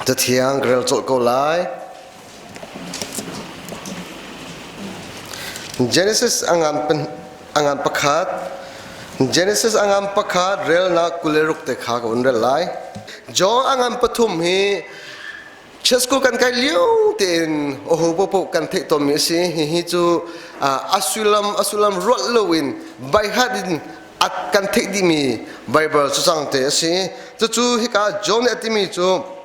Cathiang ka rel colh ko lai. Genesis angan pakhat Genesis angan pakhat relnak 26 te kha ka vun rel lai. John angan pathum hi Church school kan kai lio tein oho popo kan theih tawnmi a si. Hihi cu asulam asulam ruat loin baihat in kan theih dihmi Bible cacang te a si. Cucu hika John nih a timi cu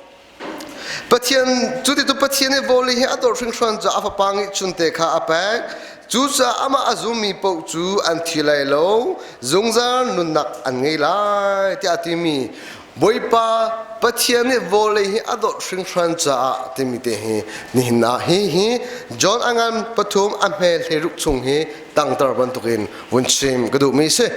Pathian cu ti tu Pathian nih vawlei hi a dawt hringhran caah a fapa ngeihchun te kha a pek. Cucaah amah a zummi paoh cu an thi lai lo, zungzal nunnak an ngei lai tiah a timi Bawipa Pathian nih vawlei hi a dawt hringhran caah timi te hi nihin ah hi hi John a ngan pathum a hme hleiruk chung hi tangtar bantukin vun chim ka duhmi si.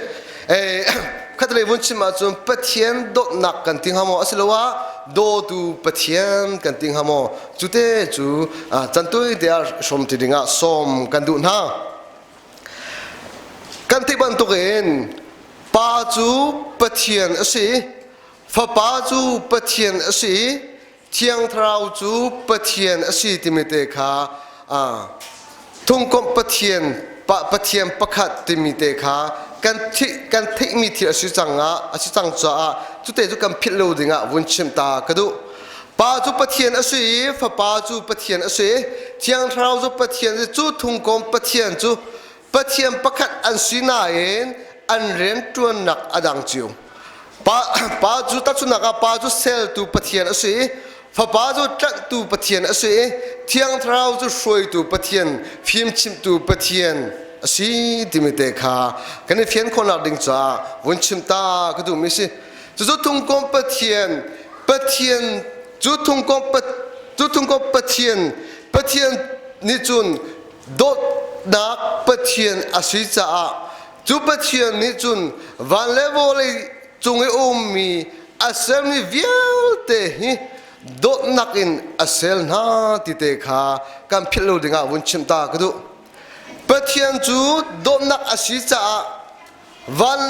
Khatlei vun chim ahcun Pathian dawtnak kan ti hnga maw asiloah dawtu Pathian kan ti hnga maw cute cu cantui te ah hrawm ti dingah sawm kan duh hna. Kan ti bantukin Pa cu Pathian a si, Fapa cu Pathian a si, Thiang Thlarau cu Pathian a si timi te kha thungkomh Pathian Pathian pakhat timi te kha kan thih kan theihmi thil a si cang ah a si cang caah cute cu kan philh lo dingah vun chim ta ka duh. Pa cu Pathian a si i Fapa cu Pathian a si, Thiang Thlarau cu Pathian a si, cu thungkom Pathian cu Pathian pakhat an si nain an rianṭuannak a dang cio. Pa, pa cu tahchunhnak ah pa cu seltu Pathian a si i Fapa cu tlanhtu Pathian a si i Thiang Thlarau cu hruaitu Pathian, fimchimhtu Pathian a si timi te kha kan i fian khawhnak ding caah vun chim ta ka duhmi si. Cucu thungkom Pathian, Pathian cu thungkom cu thungkom Pathian, Pathian nih cun dawtnak Pathian a si caah cu Pathian nih cun van le vawlei cung i ummi a sermi vialte hi dawtnak in a sel hna ti te kha kan philh lo dingah vun chimh ta ka duh. Pathian cu dawtnak a si caah van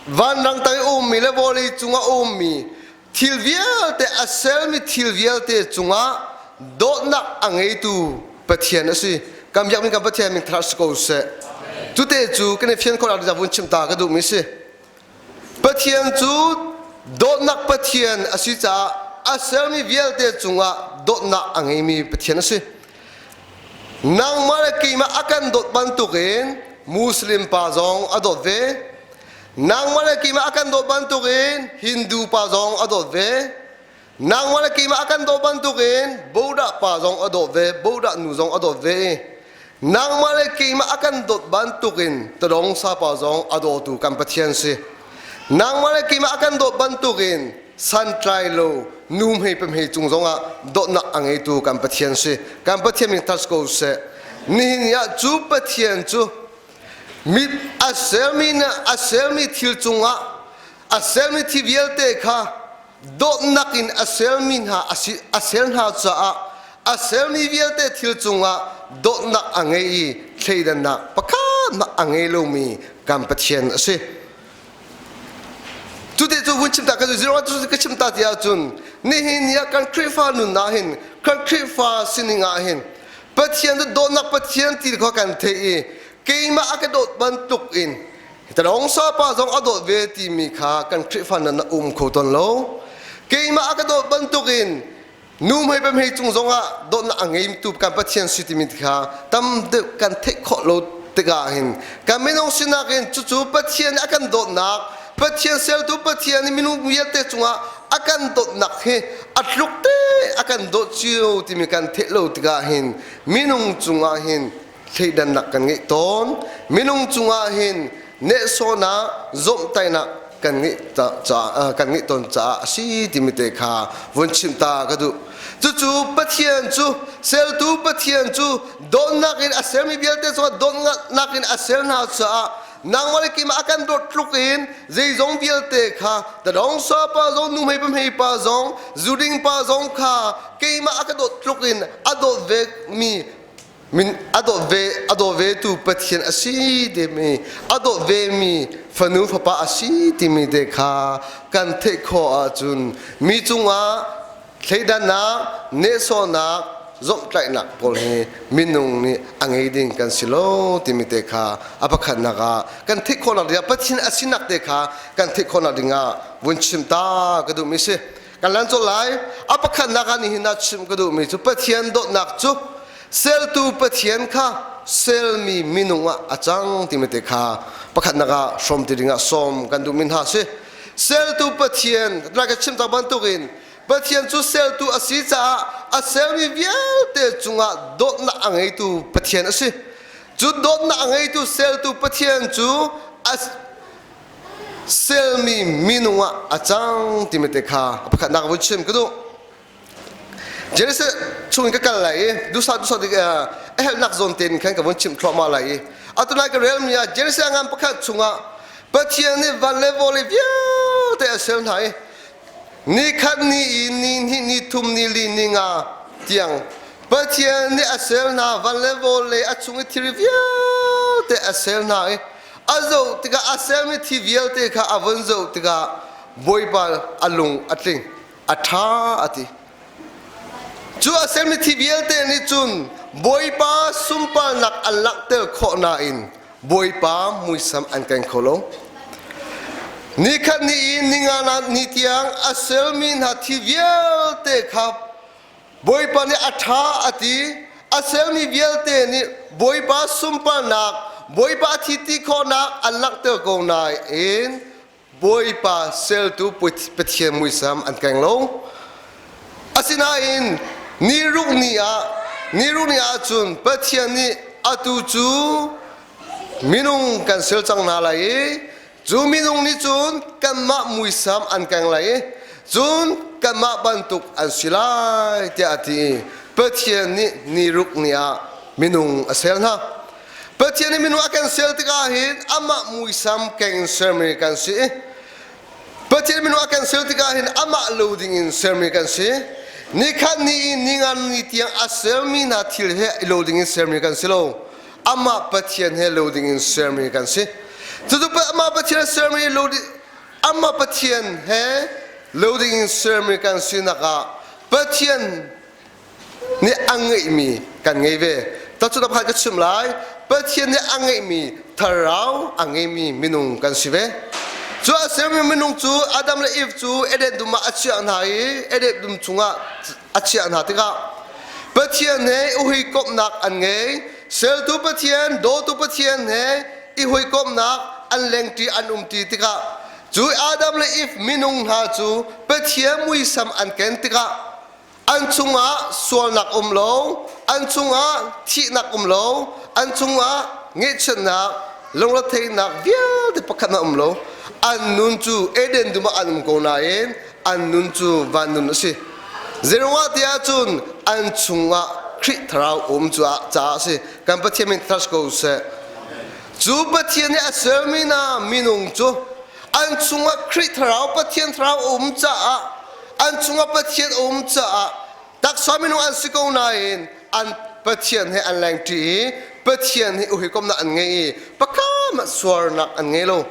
vanrang tang i ummi le vawlei cungah ummi thil vialte a sermi thil vialte cungah dawtnak a ngeitu Pathian a si. Kan biakmi kan Pathian min thar si ko seh. Cute cu kan i fian khawh nak vun chim ta ka duhmi si. Pathian cu dawtnak Pathian a si caah a sermi vialte cungah dawtnak a ngeimi Pathian a si. Nangmah le keimah a kan dawt bantukin Muslim pa zong a dawt ve. Nangmah le keimah a kan dawt bantukin Hindu pa zong a dawt ve. Nangmah le keimah a kan dawt bantukin Buddha pa zong a dawt ve, Buddha nu zong a dawt ve. Nangmah le keimah a kan dawt bantukin Tadong sapa zong a dawtu kan Pathian si. Nangmah le keimah a kan dawt bantukin santlai lo nu hmei pahmei cung zongah dawtnak a ngeitu kan Pathian si. Kan Pathian min thas ko seh. Nihin ni ah cu Pathian cu Mi a sermi a sermi thil cungah a sermi thi vialte kha dawtnak in a sermi hna a ser hna caah a sermi vialte thil cungah dawtnak a ngei i thleidannak pakhat hmanh a ngei lomi kan Pathian a si. Cute cu vun chim ta ka zero cu ka chim ta ti ahcun nihin ni ah kan Khrihfa nun ah hin kan Khrihfa sining ah hin Pathian cu dawtnak Pathian ti kha kan theih i keimah a ka dawt bantuk in Talawngsa pa zong a dawt ve timi kha kan Khrihfa nun ah um kho tawn lo. Keimah a ka dawt bantuk in nu hmei pa hmei cung zongah dawtnak a ngeitu kan Pathian si timi kha tam deuh kan theih khawh lo tikah hin kan minung sinak in cucu Pathian a kan dawtnak Pathian sertu Pathian nih minung vialte cungah a kan dawtnak hi a tluk te a kan dawt cio timi kan theih lo tikah hin minung cungah hin thleidannak kan ngeih tawn minung cungah hin nehsawhnak zawmhtainak kan ngeih kan ngeih tawn caah a si timi te kha vun chim ta ka duh cucu Pathian cu seltu Pathian cu dawtnak in a sermi vialte cungah dawtnak in a ser hna caah nangmah le keimah a kan dawt tluk in zeizong vialte kha tadawng sa pa zong nu hmei pa hmei pa zong zuding pa zong kha keimah a ka dawt tluk in a dawt ve mi min a dawt ve a daw vetu Pathian a si timi a dawt vemi fanu fapa a si timi te kha kan theih khawh ahcun mi cungah Thleidannak, nehsawhnak, zomhtlaihnak pawl hi minung nih a ngei ding kan si lo timi te kha a pakhatnak ah kan theih khawhnak dingah Pathian a sinak te kha kan theih khawhnak dingah vun chim ta ka duhmi si. Kan lan colh lai. A pakhatnak ah nihin ah chim ka duhmi cu Pathian dawtnak cu seltu Pathian kha selmi minung ah a cang timi te kha pakhatnak ah hrawm ti dingah sawm kan duhmi hna si. Seltu Pathian, lai ka chim cang bantukin Pathian cu seltu a si caah a selmi vialte cungah dawtnak a ngeitu Pathian a si. Cu dawtnak a ngeitu seltu Pathian cu a selmi minung ah a cang timi te kha a pakhatnak vun chim ka duh. Genesis chung in ka kal lai i dusa dusa dik a helnak zawn tein khan ka vun chim thluahmah lai i atu lai ka relmi ah Genesis a ngan pakhat chungah Pathian nih van le vawlei vialte a sel hna i ni khat ni i ni hnih ni thum ni li ni nga tiang Pathian nih a sel hna van le vawlei a chung i thil vialte a sel hna i a zoh tikah a selmi thi vialte kha a vun zoh tikah Bawipa a lung a tling a ṭha a ti cu a sermi thi vialte nih cun Bawipa sunparnak an langhter khawh nain Bawipa muisam an keng kho lo. Nikhat ni i ninga ni tiang a sermi hna thi vialte kha Bawipa nih a ṭha a ti. A sermi vialte nih Bawipa sunparnak, Bawipa thi ti khawhnak an langhter ko nain Bawipa seltu Pathian muisam an keng lo. Asinain ni ruk ni ah ni ruk ni ah cun Pathian nih atu cu minung kan sel cang hna lai i cu minung nih cun kanmah muisam an keng lai i cun kanmah bantuk an si lai tiah a ti i Pathian nih ni ruk ni ah minung a sel hna. Pathian nih minung a kan sel tikah hin amah muisam keng in sermi kan si. Pathian minung a kan sel tikah hin amah lo ding in sermi kan si. Nikhat ni i ningan ni tiang a sermi hna thil he i lo ding in sermi kan si lo. Amah Pathian he lo ding in sermi kan si. Cucu amah Pathian sermi lo amah Pathian he lo ding in sermi kan sinak ah Pathian nih a ngeihmi kan ngei ve. Tahchunhnak pakhat ka chim lai. Pathian nih a ngeihmi thlarau a ngeimi minung kan si ve. Cu a sermi minung cu Adam le Eve cu Eden dum ah a chiah hna i Eden dum chungah a chiah hna tikah Pathian he i hawikomhnak an ngei. Sertu Pathian, dawtu Pathian he i hawikomhnak an lengṭi an umṭi tikah cu Adam le Eve minung hna cu Pathian muisam an ken tikah an chungah sualnak um lo, an chungah thihnak um lo, an chungah ngeihchiatnak, lungretheihnak vialte pakhat hmanh um lo. An nun cu Eden dum ah an um ko nain an nun cu van nun a si. Zeiruangah tiah cun an chungah Khrih thlarau um cu caah a si. Kan Pathian min trust ko seh. Cu Pathian nih a sermi hna minung cu an chungah Khrih thlarau Pathian thlarau um caah an chungah Pathian a um caah taksa minung an si ko nain an Pathian he an lengṭi i Pathian he uhikomnak an ngei i pakam suarnak an ngei lo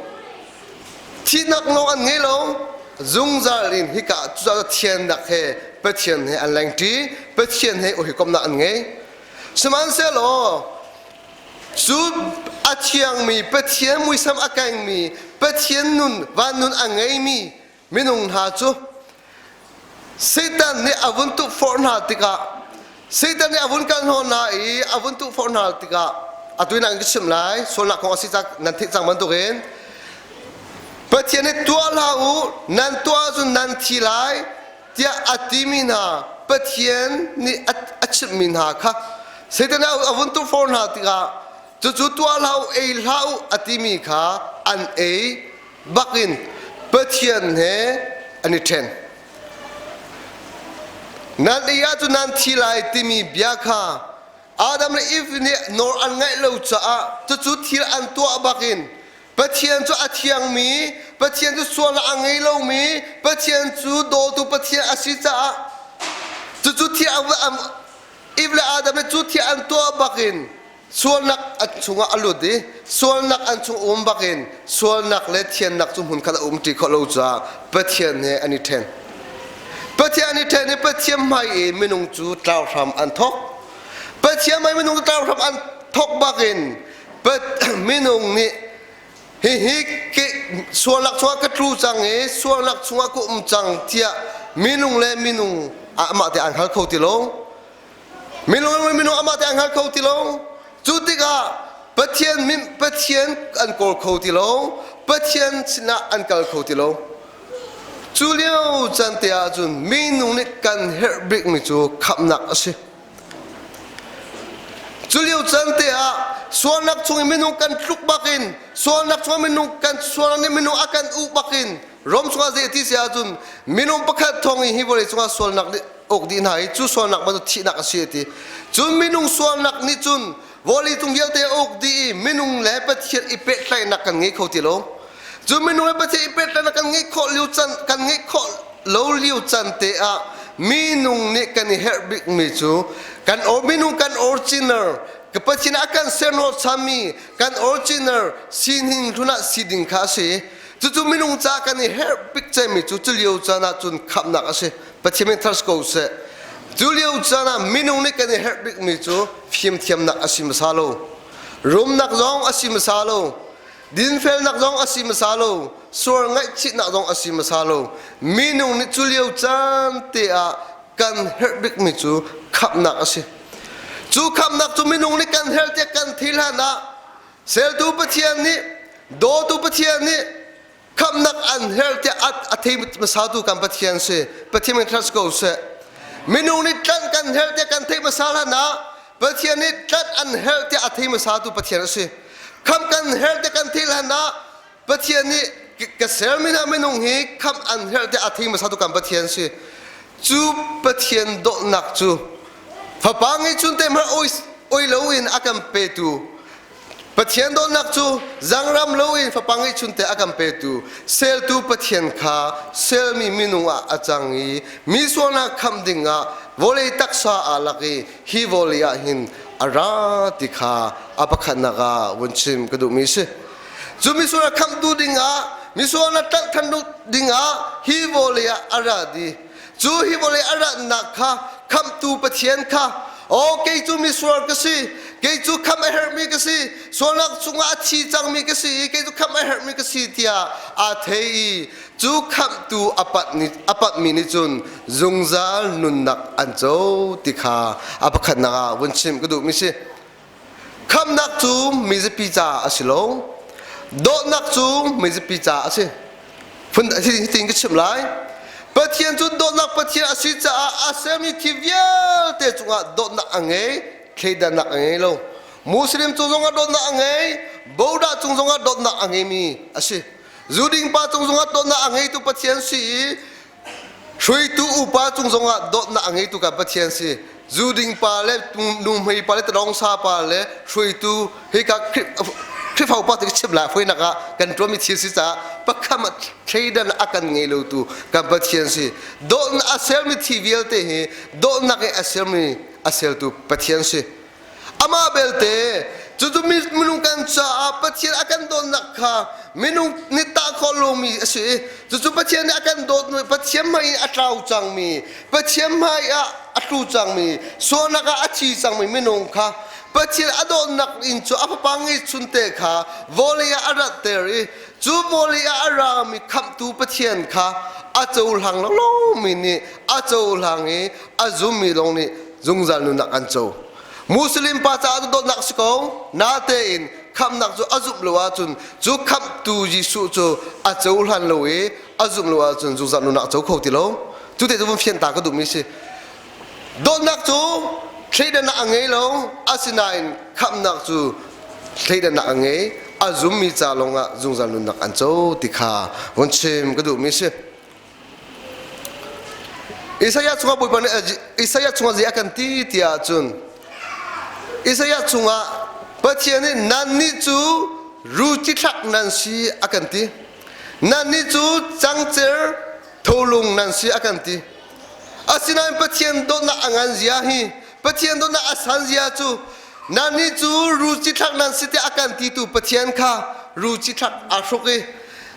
thihnak lawng an ngei lo zungzal in hika cucaah thiannak he Pathian he an lengṭi Pathian he uhikomnak an ngei sihmanhsehlaw cu a thiangmi Pathian muisam a kengmi Pathian nun van nun a ngeimi minung hna cu Satan nih a vun tukforh hna tikah Satan nih a vun kal hnawh hna i a vun tukforh hna tikah atu in an ka chimh lai sualnak kong a si cang nan theih cang bantukin Pathian nih tuah hlah u nan tuah ahcun nan thi lai tiah a timi hna Pathian nih a chimhmi hna kha Satan nih a vun tukforh hna tikah cucu tuah hlah u ei hlah u a timi kha an ei bakin Pathian he an i ṭhen. Nan ei ahcun nan thi lai timi bia kha Adam le Eve nih nawl an ngaih lo caah cucu thil an tuah bakin Pathian cu a thiangmi, Pathian cu sualnak a ngei lomi, Pathian cu dawtu Pathian a si caah cucu thil Eve le Adam nih cu thil an tuah bakin sualnak an chungah a lut i sualnak an chung um bakin sualnak le thiannak cu hmunkhat a um ṭi khawh lo caah Pathian he an i ṭhen. Pathian i ṭhen i Pathian hmai i minung cu tlau hram an thawk. Pathian hmai minung cu tlau hram an thawk bakin minung nih hihi sualnak chungah ka tlu cang i sualnak chungah ka um cang tiah minung le minung amah te an hngal kho ti lo. Minung le minung amah te an hngal kho ti lo. Cu tikah Pathian min Pathian an kawl kho ti lo. Pathian sinah an kal kho ti lo. Cu lio can te ahcun minung nih kan herh bikmi cu khamhnak a si. Cu lio can te ah sualnak chung i minung kan tluk bakin sualnak chung minung kan sualnak nih minung a kan uh bakin Rom chungah zei ti si ahcun minung pakhat thawng i hi vawlei cungah sualnak nih uk dih hna i cu sualnak bantuk thihnak a si a ti. Cun minung sualnak nih cun vawlei cung vialte a uk dih i minung le Pathian i pehtlaihnak kan ngei kho ti lo. Cu minung le Pathian i pehtlaihnak kan ngeih khawh lio can kan ngeih khawh lo lio can te ah minung nih kan i herh bikmi cu kan minung kan original Pathian a kan serhnawhchanmi kan original sining hlun ah si ding kha a si. Cucu minung ca kan i herh bik cemmi cu cu lio caan ah cun khamhnak a si. Pathian min thar ko seh. Cu lio caan ah minung nih kan i herh bikmi cu fimthiamnak a si hmasa lo. Rumnak zong a si hmasa lo. Dinfelnak zong a si hmasa lo. Sual ngaihchihnak zong a si hmasa lo. Minung nih cu lio caan te ah kan herh bikmi cu khamhnak a si. Cu khamhnak cu minung nih kan herh tiah kan thil hlan ah Seltu Pathian nih dawtu Pathian nih khamhnak an herh tiah a thei hmasatu kan Pathian si. Pathian min trust ko seh. Minung nih tlanh kan herh tiah kan theih hmasa hlan ah Pathian nih tlanh an herh tiah a thei hmasatu Pathian a si. Khamh kan herh tiah kan theih hlan ah Pathian nih ka sermi hna minung hi khamh an herh tiah a thei hmasatu kan Pathian si. Cu Pathian dawtnak cu Fapa ngeihchun te hmanh oi loin a kan petu Pathian dawtnak cu zangram loin fapa ngeihchun te a kan petu seltu Pathian kha selmi minung ah a cang i mi sualnak khamh dingah vawlei taksa aa lak i hi vawlei ah hin a ra ti kha a pakhatnak ah vun chim ka duhmi si. Cu misual khamhtu dingah misual na tlanh than dingah hi vawlei ah a ra di. Cu hi vawlei a ratnak kha khamhtu Pathian kha aw kei cu misual ka si kei cu khamh a herhmi ka si sualnak chungah a thi cangmi ka si i kei cu khamh a herhmi ka si tiah aa thei i cu khamhtu a patmi nih cun zungzal nunnak an co ti kha a pakhatnak ah vun chim ka duhmi si. Khamhnak cu mizapi caah a si lo. Dawtnak cu mizapi caah a si. Phun hitin ka chim lai. Pathian cu dawtnak Pathian a si caah a sermi thil vialte cungah dawtnak a ngei, thleidannak a ngei lo. Muslim cung zongah dawtnak a ngei, Buddha cung zongah dawtnak a ngeimi a si. Zuding pa cung zongah dawtnak a ngeitu Pathian si i Hruaitu upa cung zongah dawtnak a ngeitu kan Pathian si. Zuding pa le nuhmei pa le tadawngsa pa le hruaitu hika Khrihfa upa ti chim lai foinak ah kan tuanmi thil si caah pakham thleidan a kan ngei lotu kan Pathian si. Dawtnak a sermi thi vialte hi dawtnak in a sermi a sertu Pathian si. Amah belte cucu minung kan caah Pathian a kan dawtnak kha minung nih tah khawh lomi a si i cucu Pathian nih a kan dawt Pathian hmai in a tlau cangmi Pathian hmai ah a tlu cangmi sualnak ah a thi cangmi minung kha Pathian a dawtnak in cu a fapa ngeihchunte kha vawlei ah a ratter i cu vawlei ah a rami khamhtu Pathian kha a cohlang lomi nih a cohlang i a zummi lawng nih zungzal nunnak an co. Muslim pa caah dawtnak si ko, natein khamhnak cu a zumh lo ahcun cu khamhtu Jesuh cu a cohlan lo i a zumh lo ahcun zungzal nunnak a co kho ti lo. Cu te cu vun fian ta ka duhmi si. Dawtnak cu thleidannak a ngei lo, asinain khamhnak cu thleidannak a ngei. A zummi ca lawngah zungzal nunnak an co ti kha vun chim ka duhmi si. Isaiah chungah Bawipa nih Isaiah chungah zei a kan ti tiah cun Isaiah chungah Pathian nih nannih cu ru cithlak nan si a kan ti. Nannih cu cangcer tholung nan si a kan ti. Asinain Pathian dawtnak a ngan zia hi Pathian dawtnak a san zia cu nannih cu ru cithlak nan si tiah a kan titu Pathian kha ru cithlak aa hruk i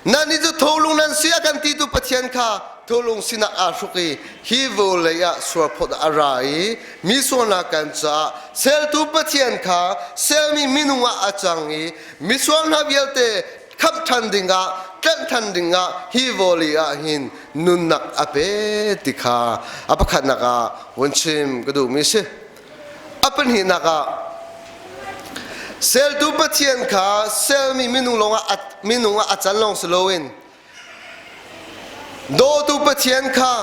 nannih cu tholung nan si a kan titu Pathian kha Thulung sinah aa hruk i hi vawlei ah sualphawt a ra i mi sualnak kan caah seltu Pathian kha selmi minung ah a cang i misual hna vialte khamh ṭhan dingah tlanh ṭhan dingah hi vawlei ah hin nunnak a pe ti kha a pakhatnak ah vun chim ka duhmi a si. A pahnihnak ah seltu Pathian kha selmi minung lawngah minung ah a can lawng si loin Dawtu Pathian kha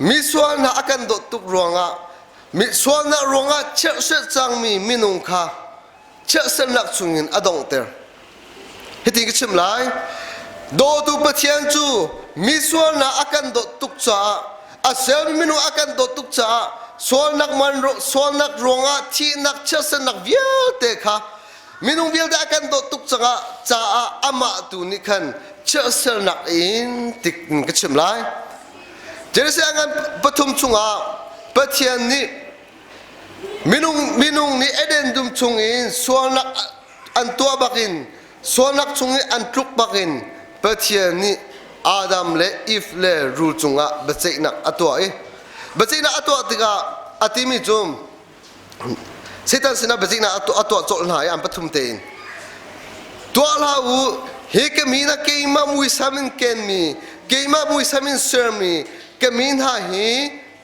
misual hna a kan dawt tuk ruangah sualnak ruangah chiahset cangmi minung kha chiahsernak chungin a donghter. Hitin ka chim lai. Dawtu Pathian cu misual hna a kan dawt tuk caah a sermi minung a kan dawt tuk caah sualnak man sualnak ruangah thihnak chiahsernak vialte kha Minung vialte a kan dawt tuk cangah caah amah tu nih khan chiahsernak in tik in ka chim lai. Genesis ngan pathum chungah Pathian nih minung minung nih Eden dum chungin sualnak an tuah bakin sualnak chung i an tluk bakin Pathian nih Adam le Eve le rul cungah biaceihnak a tuah i biaceihnak a tuah tikah a timi cu Satan sinah biaceihnak a tuah colh hna i an pathum tein tuah hlah u hi ka mi na keimah muisam in kenmi keimah muisam in sermi ka mi hna hi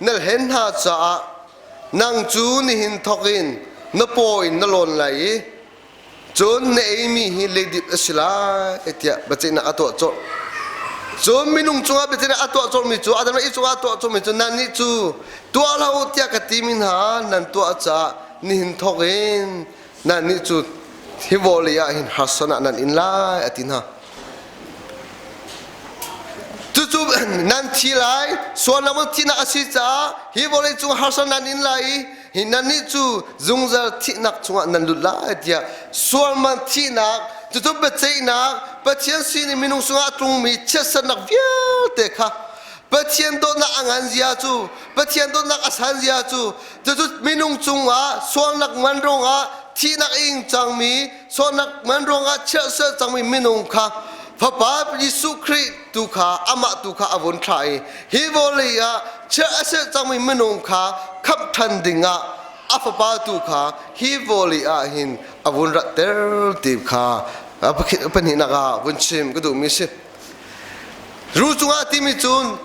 na hlen hna caah nang cu nihin thawk in na paw in na lawn lai i Cun na eimi hi leidip a si lai tiah biaceihnak a tuah colh. Cun minung cungah biaceihnak a tuah colhmi cu Adam le Eve cungah a tuah colhmi cu nannih cu tuah hlah u tiah ka timi hna nan tuah caah nihin thawk in nannih cu hi vawlei ah hin harsan ah nan in lai a ti hna. Cucu nan thi lai, sualnak in thihnak a si caah hi vawlei cung harsan nan in lai i hi nannih cu zungzal thihnak chungah nan lut lai tiah sualman thihnak cucu biaceihnak Pathian sin i minung sungah a tlungmi chiatsernak vialte kha Pathian dawtnak a ngan zia cu Pathian dawtnak a san zia cu cucu minung cungah sualnak man ruangah thihnak a ing cangmi sualnak man ruangah chiatser cangmi minung kha Fapa Jesuh Khrih tu kha amah tu kha a vun thlah i hi vawlei ah chiah a ser cangmi minung kha khamh ṭhan dingah a fapa tu kha hi vawlei ah hin a vun ratter ti kha pahnihnak ah vun chim ka duhmi si. Ru cungah timi cun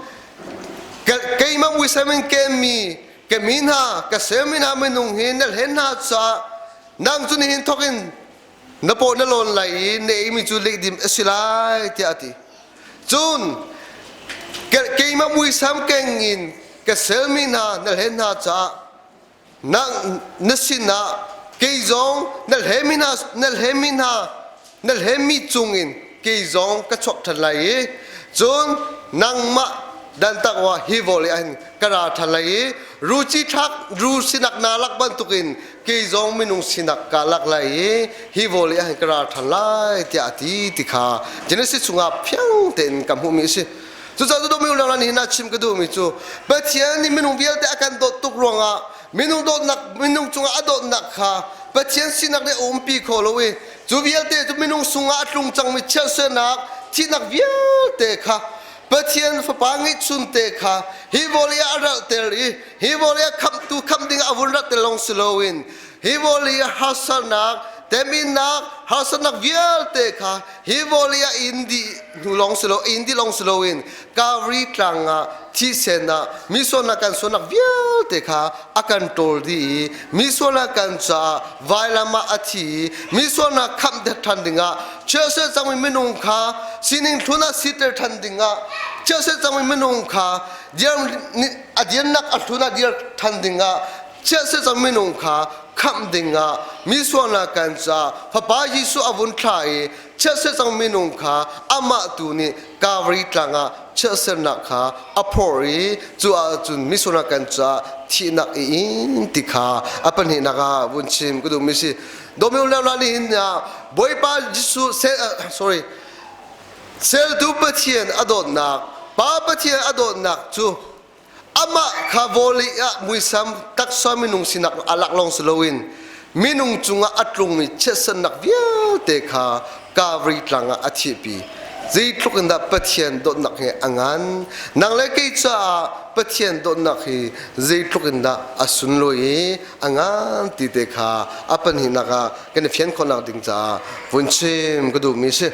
keimah muisam in kenmi ka mi hna ka sermi hna minung hi na hlen hna caah nang cu nihin thawk in na paw na lawn lai i na eimi cu leihdim a si lai tiah a ti. Cun keimah muisam keng in ka selmi hna na hlen hna caah na, na sinah kei zong na hlemi hna na hlemi hna na hlemi cungin kei zong ka chuak ṭhan lai i cun nangmah dantak wa hi vawlei ah hin ka ra ṭhan lai i ruci thlak ru sinak naa lak bantukin kei zong minung sinak ka lak lai i hi vawlei ah hin ka ra ṭhan lai tiah a ti ti kha Genesis chungah fiang tein ka hmuhmi a si. Cucaah cu dawmi unau nih hin chim ka duhmi cu Pathian nih minung vialte a kan dawt tuk ruangah minung dawtnak minung cungah a dawtnak kha Pathian sinak nih a umpi kho lo i cu vialte cu minung sungah a tlung cangmi chiatsernak thihnak vialte kha Pathian Fapa ngeihchunte kha hi vawlei ah a ralhter i hi vawlei ah khamhtu khamh ding ah a vun rat lawng si loin hi vawlei ah harsatnak teminnak harsatnak vialte kha hi vawlei ah in dih hnu lawng si lo in dih lawng si loin Calvary tlang ah thisen ah misualnak kan sualnak vialte kha a kan ṭawl dih i misualnak kan caah vailam ah a thi i misualnak khamh ṭhan dingah chiahser cangmi minung kha sining hlun ah siter ṭhan dingah chiahser cangmi minung kha dir a dirnak a hlun ah dir ṭhan dingah chiahser cang minung kha khamh dingah misualnak kan caah Fapa Jesuh a vun thlah i chiahser cang minung kha amah tu nih Calvary tlang ah chiahsernak kha a phorh i cu ahcun misualnak kan caah thihnak i in ti kha a pahnihnak ah vun chim ka duhmi si. Domino le nih hin Bawipa Jesuh sorry seltu Pathian a dawtnak Pa Pathian a dawtnak cu amah kha vawlei ah muisam taksa minung sinak a lak lawng si loin minung cungah a tlungmi chiatsannak vialte kha Calvary tlang ah a thihpi. Zeitluk in dah Pathian dawtnak hi a ngan? Nang le kei caah Pathian dawtnak hi zeitluk in dah a sunlawi i a ngan ti te kha a pahnihnak ah kan i fian khawhnak ding caah vun chim ka duhmi a si.